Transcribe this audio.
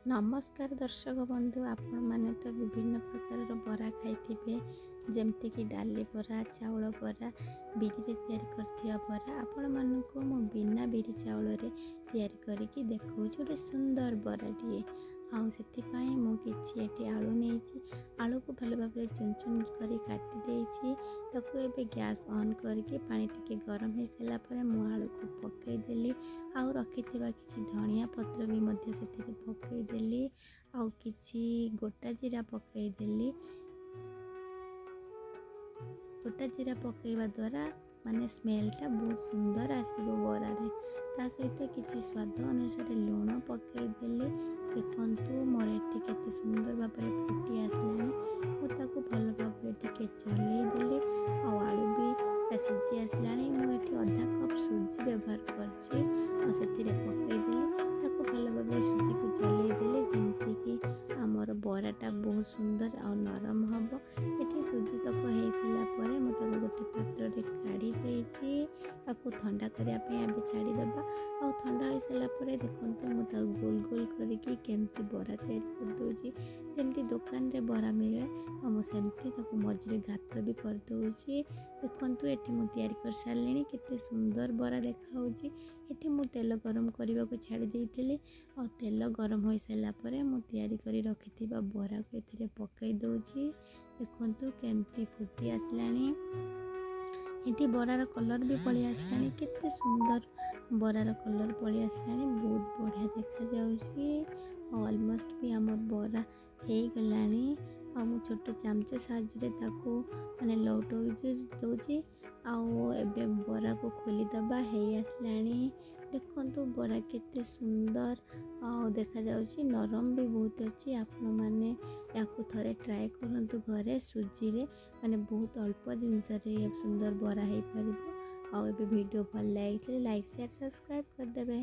ନମସ୍କାର ଦର୍ଶକ ବନ୍ଧୁ, ଆପଣମାନେ ତ ବିଭିନ୍ନ ପ୍ରକାରର ବରା ଖାଇଥିବେ, ଯେମିତିକି ଡାଲି ବରା, ଚାଉଳ ବରା, ବିରିରେ ତିଆରି କରିଥିବା ବରା। ଆପଣମାନଙ୍କୁ ମୁଁ ବିନା ବିରି ଚାଉଳରେ ତିଆରି କରିକି ଦେଖାଉଛି ଗୋଟେ ସୁନ୍ଦର ବରାଟିଏ। ଆଉ ସେଥିପାଇଁ ମୁଁ କିଛି ଏଠି ଆଳୁ ନେଇଛି। ଆଳୁକୁ ଭଲ ଭାବରେ ଚୁନ ଚୁନ କରି କାଟି ଦେଇଛି। ତାକୁ ଏବେ ଗ୍ୟାସ୍ ଅନ୍ କରିକି ପାଣି ଟିକେ ଗରମ ହେଇସାରିଲା ପରେ ମୁଁ ଆଳୁକୁ ପକାଇଦେଲି, ଆଉ ରଖିଥିବା କିଛି ଧନିଆ ପତ୍ର ବି ମଧ୍ୟ ସେଥିରେ ପକାଇଦେଲି, ଆଉ କିଛି ଗୋଟା ଜିରା ପକାଇଦେଲି। ଗୋଟା ଜିରା ପକାଇବା ଦ୍ୱାରା ମାନେ ସ୍ମେଲଟା ବହୁତ ସୁନ୍ଦର ଆସିବ ବରାରେ। ତା ସହିତ କିଛି ସ୍ୱାଦ ଅନୁସାରେ ଲୁଣ ପକାଇଦେଲି। ଦେଖନ୍ତୁ, ମୋର ଏଠି କେତେ ସୁନ୍ଦର ଭାବରେ ଫୁଟି ଆସିଲାଣି। ମୁଁ ତାକୁ ଭଲ ଭାବରେ ଟିକେ ଚଲେଇ ଦେଲି, ଆଉ ଆଳୁ ବି ସିଝି ଆସିଲାଣି। ମୁଁ ଏଠି ଅଧା କପ୍ ସୁଜି ବ୍ୟବହାର କରିଛି ଆଉ ସେଥିରେ ପକାଇଦେଲି। ତାକୁ ଭଲ ଭାବରେ ସୁଜିକୁ ଚଲେଇ ଦେଲି, ଯେମିତିକି ଆମର ବରାଟା ବହୁତ ସୁନ୍ଦର ଆଉ ନରମ ହେବ। ଏଠି ସୁଜି ତକ ହେଇସାରିଲା ପରେ ମୁଁ ତାକୁ ଗୋଟେ ପାତ୍ରରେ କାଢ଼ି ଦେଇଛି। ତାକୁ ଥଣ୍ଡା କରିବା ପାଇଁ ଏବେ ଛାଡ଼ିଦେବା। ଆଉ ଥଣ୍ଡା ହୋଇସାରିଲା ପରେ ଦେଖନ୍ତୁ, ମୁଁ ତାକୁ ଗୋଲ ଗୋଲ କରିକି କେମିତି ବରା ତିଆରି କରିଦେଉଛି, ଯେମିତି ଦୋକାନରେ ବରା ମିଳେ, ଆଉ ମୁଁ ସେମିତି ତାକୁ ମଝିରେ ଗାତ ବି କରିଦେଉଛି। ଦେଖନ୍ତୁ, ଏଠି ମୁଁ ତିଆରି କରିସାରିଲିଣି, କେତେ ସୁନ୍ଦର ବରା ଦେଖାହେଉଛି। ଏଠି ମୁଁ ତେଲ ଗରମ କରିବାକୁ ଛାଡ଼ି ଦେଇଥିଲି, ଆଉ ତେଲ ଗରମ ହୋଇସାରିଲା ପରେ ମୁଁ ତିଆରି କରି ରଖିଥିବା ବରାକୁ ଏଥିରେ ପକାଇ ଦେଉଛି। ଦେଖନ୍ତୁ କେମିତି ଫୁଟି ଆସିଲାଣି। ଏଠି ବରାର କଲର୍ ବି ପଳେଇ ଆସିଲାଣି। କେତେ ସୁନ୍ଦର ବରାର କଲର୍ ପଳେଇ ଆସିଲାଣି, ବହୁତ ବଢ଼ିଆ ଦେଖାଯାଉଛି। ଆଉ ଅଲମୋଷ୍ଟ ବି ଆମର ବରା ହେଇଗଲାଣି। ଆଉ ମୁଁ ଛୋଟ ଚାମଚ ସାହାଯ୍ୟରେ ତାକୁ ମାନେ ଲଉଟଉଛି ଦେଉଛି। ଆଉ ଏବେ ବରାକୁ ଖୋଲିଦେବା, ହେଇ ଆସିଲାଣି। ଦେଖନ୍ତୁ, ବରା କେତେ ସୁନ୍ଦର ଆଉ ଦେଖାଯାଉଛି, ନରମ ବି ବହୁତ ଅଛି। ଆପଣମାନେ ୟାକୁ ଥରେ ଟ୍ରାଏ କରନ୍ତୁ ଘରେ ସୁଜିରେ, ମାନେ ବହୁତ ଅଳ୍ପ ଜିନିଷରେ ସୁନ୍ଦର ବରା ହେଇପାରିବ। ଆଉ ଏବେ ଭିଡ଼ିଓ ଭଲ ଲାଗିଥିଲେ ଲାଇକ୍, ସେୟାର, ସବସ୍କ୍ରାଇବ୍ କରିଦେବେ।